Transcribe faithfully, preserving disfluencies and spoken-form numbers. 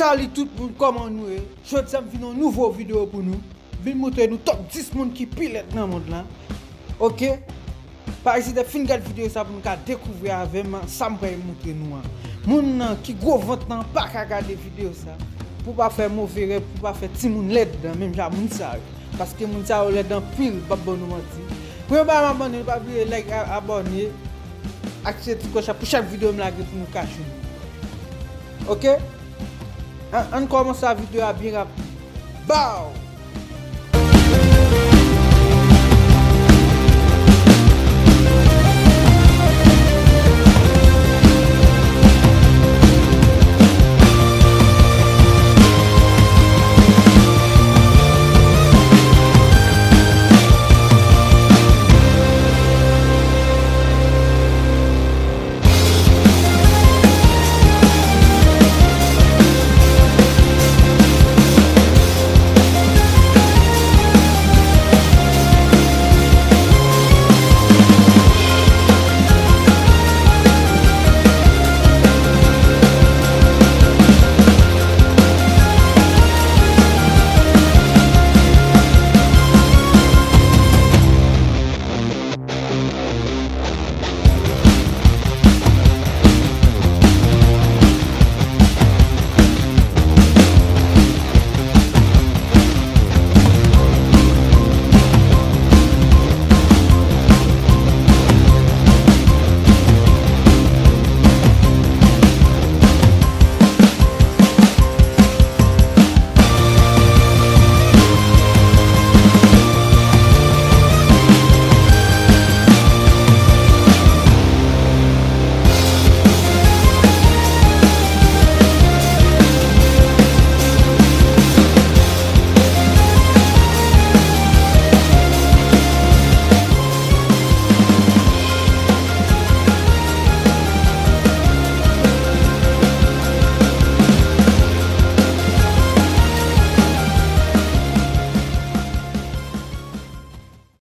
Salut tout moun, kòman nou ye? Jodi a m vin yon nouvo videyo pou nou. Vin montre nou top dis moun ki pi lèd nan mond lan. Oke? Pa ezite fin gad videyo sa pou nou ka dekouvri avè m sa m pral montre nou an. Moun nan ki gwo vant nan pa ka gade videyo sa. Pou pa fè move rèv, pou pa fè timoun lèd nan menm jan moun sa yo. Paske moun sa yo lèd anpil, m p ap ban nou manti. Premye bagay m ap ban nou, pa bliye like, a- abòne, aktive ti klòch la pou chak videyo m lage pou nou ka jwenn. Oke? An, ann kòmanse a videyo a byen rapid. Bow!